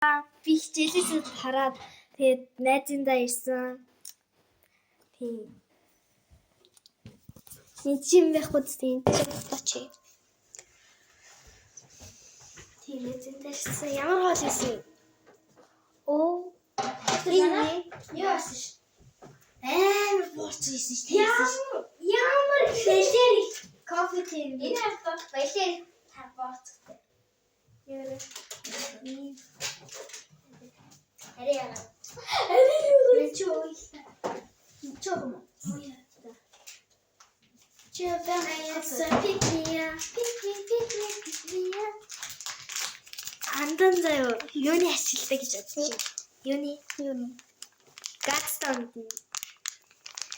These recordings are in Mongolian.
Би хичээлээс хараад тэгээд найзындаа ирсэн. Тийм. Энд чи юм байхгүй тийм чи одоо чи. Тийм, найзындаа ирсэн. Ямар хоол исэн? Оо. Энэ Юу асан ш. Амар буурч ирсэн ш. ямар ямар хэлээр кофе тийм. Энэ хавьд баялаа та буурцтай. Юу. Арай яагаад? Арай юу. Чи уйлаа. Чи юм уу? Чи баяасан pick me up, pick me, pick me, pick me up. Андан заяа юуны ашигладаг гэж бодож байна? Юуны? Юу? Godstone.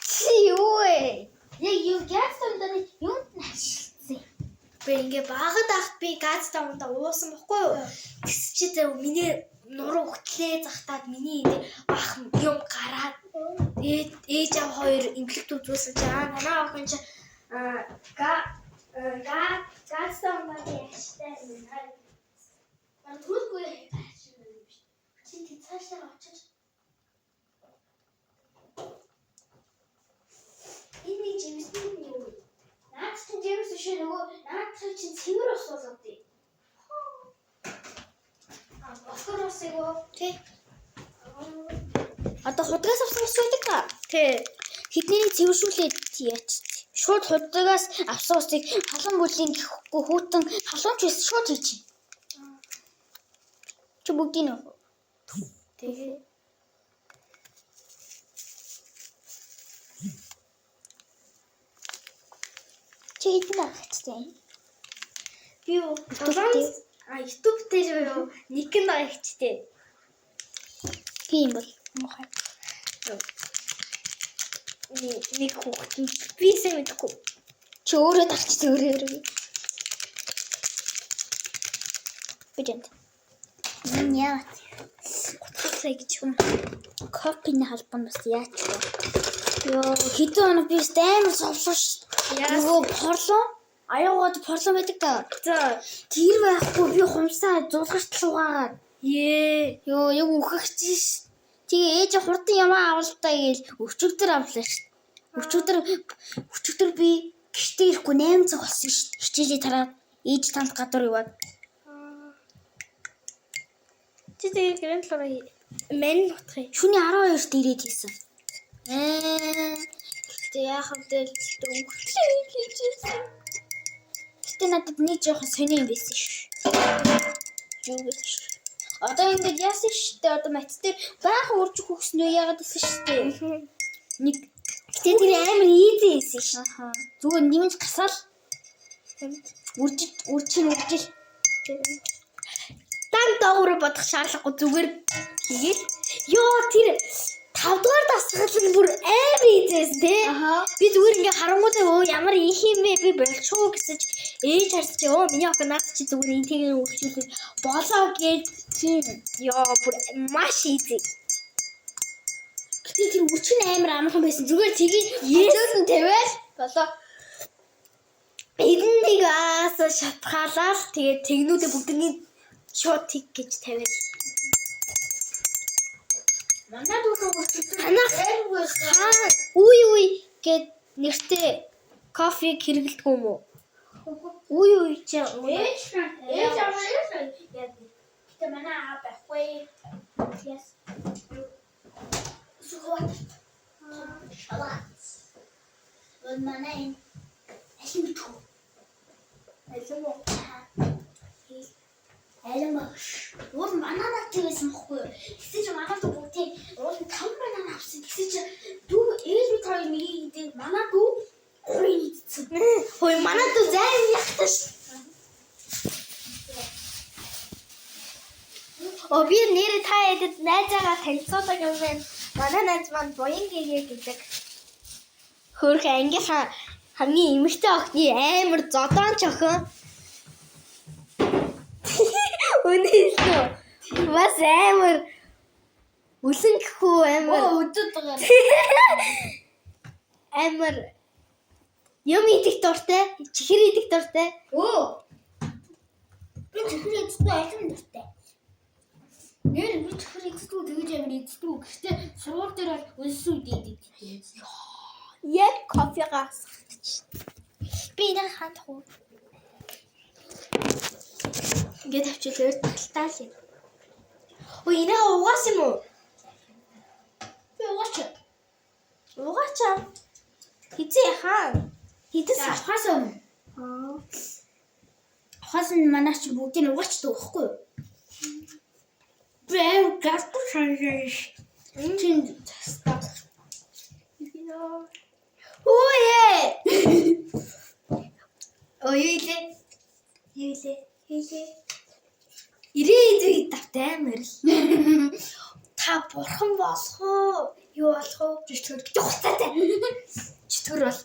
Чи юу вэ? Яг юу гястан дээр юунд нь ашигласан? Би ингээ багад ахт би Godstone-да уусан бохгүй юу? Тэгс чи заяа миний нуруу хөтлөө захтаад миний ингээ бах юм гараад тэгээд ээж аав хоёр эмгэлт үзүүлсэн чи аа танаа охин чи аа га га Godstone-дагийн ашигтай юм байна. Ман түрүүгүй ашигласан юм биш. Чи тэг цаашаа очиж Энэ нэг жимсний нь юу вэ? Наад чинь жимс биш ээ, нөгөө наад чинь цэвэр ус болоод тий. А бохор ус эйгөө. Тий. Одоо худгаас авсан ус байдаг та. Тий. Тэднийг цэвэршүүлээд яач. Шууд худгаас авсан усыг халуун бүлийн гэхгүй хүүтэн халуун ч биш шууд хийчих. Чи бүгдийг нь уу? Тэгээ. Чи хэдэн дагагчтай юм? Би юу? YouTube дээр. А YouTube дээр юу? Нэг нь дагагчтай. Би юм бол муухай. Нэг хүүхэд нь би сайн мэдэхгүй. Чи өөрөө дагчтай өөрөө өөрөө. Би жанд. Яа. Утгатай гэж юм. Копины холбоо нь бас яач вэ? Йоо, хэдэн хоног би өст амар зовлоо ш. Нөгөө порлон аяугаад порлон байдаг та. За. Тэр байхгүй би хумсаа зулгарч лугаагаад. Ее. Йоо, яг үхэх чинь ш. Тэгээ ээж хурдан ямаа авалтаа гээл өчигдөр авлаа ш. Өчигдөр би гэртээ ирэхгүй 8 цаг болсон ш. Хичээлээ тараад ээж танд гадуур яваад. Чи тэгээ гэрэн талаараа мань нутхыг. Шөнийн 12-т ирээд хийсэн. Аа. Гэтэ яах вэ? Өнгөрлөө хийжсэн. Гэтэ надад нэг жоохон сони юм байсан ш. Юу гэж. Одоо ингээд яасан штэ одоо мат дээр баахан урж хөгснөө яагаад байсан штэ. Нэг гэтэ тэр амар ийзэн байсан ш. Аха. Зүгээр нэмж гасаал үржил үрчин үржил. Дан доогуур бодох шаардлагагүй зүгээр хийгээл. Йоо, тэр 5 дугаар дасгал нь бүр амар ийзээс те. Аха. Би зүгээр ингээ харангуйтай өө ямар их юм бэ, би болчихоо гэсэн чи ээж харсан чи өө миний охин наад чи зүгээр энэ тэгээ үржүүлээ болоо гэж Тийм. ёо бүр маш ийзээ. Гэтэ тэр үрчин амар амархан байсан. Зүгээр тгий Yes. хажууд нь тавиал болоо. Эдэн нэг аас шатхаалаа л тэгээд тэгнүүдээ бүгднийг шууд тэг гэж тавиал. Манай дүүхэн үрчил Танах айгүй байсан. хаа үе үе гэд нэртэй кофег хэрэглэдэг юм уу? Үе үе чи Ээж ээж аваа яа. Гэтэ манай аав байхгүй. Яс. Сүхбат. Шалаа. Өн манай энэ аль мэдхүү. алим уу? Алим багш. Уул манай над байсан бохгүй юу? Тэгсэн чи манай дүү бүгдийг уул нь 5 банан авсан. Тэгсэн чи дүү ээж бид хоёр нэг идэв. Манай дүү гурыг идсэн. Хөөе, манай дүү займ яхтаа ш. О, би нэрээ та хэдэд найзаагаа танилцуулах юм байна. Манай найз маань Буян гээгээ гэдэг. Хөөрхөн ангийнхаа хамгийн эмэгтэй охины амар зодоон ч охин. Үнэ хэлнэ. Бас амар үлэн гэхүү амар Өдөд байгаа. амар юм идэх дуртай, чихэр идэх дуртай. Өө. Би чихэр идсэн алим дуртай. Нэр би чихэр иддэг тэгэж амир иддэг. Гэхдээ сургууль дээр бол өлсөө идэдэг. Яг кофегаа асгах. Би энийг хандах уу? Ингээд авчил өөр талтай л юм. Өө энийг угаас юм уу? Би угаач. Угаачаа. Хизээ хаан. Хэдэн сар? Авахаас өмнө. Аа. Авахаас өмнө манай чи бүгдийг угаачдаг байхгүй юу? Би аим гасгүй шаншааш. Энэ чинь застаа. Оо ээ. Оо юу илээ? Юу илээ? Юу илээ? 90 давтай амар л. Та бурхан болох уу? Юу болох уу? Чөтгөр гэж хуцаатай. Чөтгөр бол.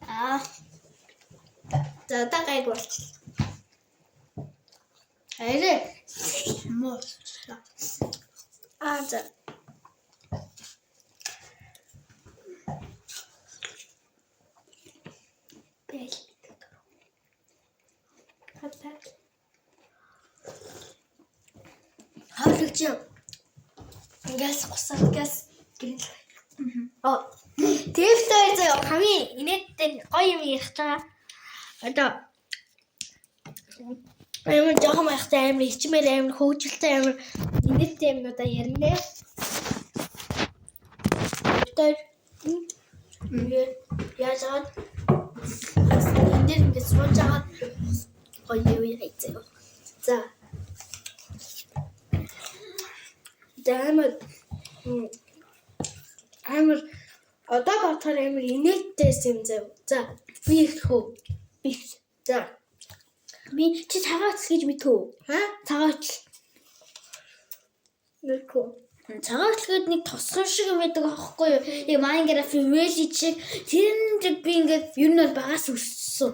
Аа. За одоо гайг болчихлоо. Арай муу. Аа за. Бэл. Хатаа. Хойлогч юм. Ингээс гусаад ингээс гэрэл. Аа. Тэвтэй заяа хамгийн инээдтэй гоё юм ярих байгаа. Одоо амар жоохон байхдаа амар ичмээр амар хөвгөлтэй амар инээдтэй юмнуудаа ярина. Тэр ингээд яаж аваад энэ дээр ингээд сууж агаад гоё юм яа заяа. За. За амар амар одоо бодохоор амар инээдтэй юм заяа. За би эхлэх үү? Би За. би чи цагаач гэж мэдхүү? Ха? Цагаач. Мэдгүй. Цагаач гээд нэг тосгон шиг юм байдаг аахгүй юу? Яг Minecraft-ийн village шиг тэр нэг би ингээд ер нь бол багаас өссөн.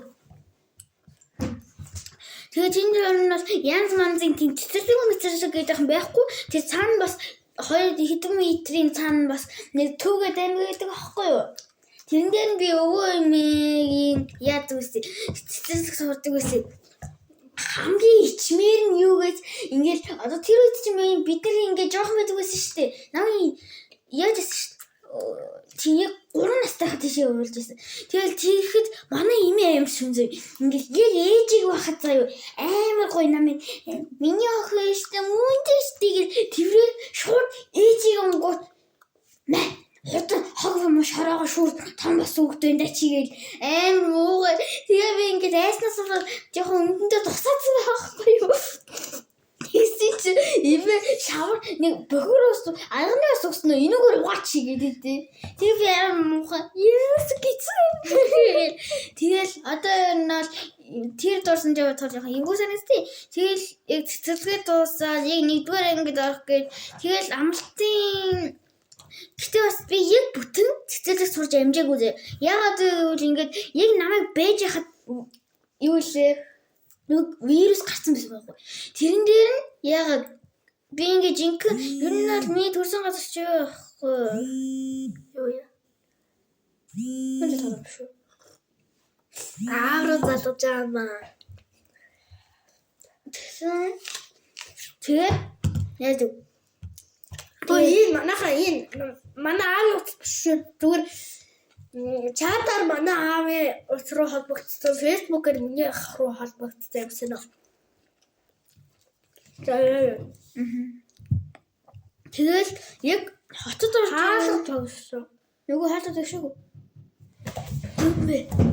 Тэгээд энэ ер нь бол янз манзын тийм цэцэрлэг мэцэрлэг гэдэг юм байхгүй. Тэр цаана бас хоёр хэдэн метрийн цаана бас нэг түүгээд аймаг гэдэг аахгүй юу? Тэрэн дээр нь би өвөө эмээгийн яадаг үсэ цэцэрлэг сурдаг үсэ хамгийн ичмээр нь юу гэж ингээл одоо тэр үед чинь бид нар ингээд жоохон байдаг байсан шүү дээ. Намын яаж байсан шүү дээ. Чи яг 3 настай хат тийшээ уйлж байсан. Тэгэл тэгэхэд манай эмээ амар шүн зөө. Ингээл яг ээжийг байхад заяа амар гоё намын миний охин шүү дээ мөнтэй шүү дээ гэл тэрээр шууд ээжийг онгууд мэ хутан хог юм уу шороогоо шүүр том бас өгдөө энэ чигээл амар муугаар тэгээ би ингээд айснаас болоод жоохон өмдөндөө тусаадсан байхгүй юу. Тэгсэн чи эмээ шавар нэг бохир ус арганы ус өгсөн үү энүүгээр угаач хийгээд идэв. Тэгээ би амар муухай ерөөс гизэн. Тэгэл одоо ер нь бол тэр дурсан жоо бодохоор жоохон эвгүй санагдтыг. Тэгэл яг цэцэрлэгээ дуусаад яг нэгдүгээр ангид орох гээд тэгэл амралтын Гэтэ бас би яг бүтэн цэцэрлэг сурч амжаагүй зэ. Яагаад гэвэл ингээд яг намайг бэж яхад юу лээ нэг вирус гарсан байсан байхгүй. Тэрэн дээр нь яагаад би ингээд жинхэнэ ер нь бол миний төрсэн газар чи юу байхгүй. Юу яа? Мөн л тодорхой шүү. Аав руу залгаж байгаа юм аа. Тэгсэн. Тэгээд яаж вэ? Өө энэ манайхаа энэ манай аавын утас биш шүү. Зүгээр чатаар манай аавын утас руу холбогдсон, фэйсбүүкээр миний ах руу холбогдсон юмсан уу. За яа. Тэгэл яг хотод орж Хаалга тогссон. нөгөө хаалга тэгшээгүй. Юм бэ?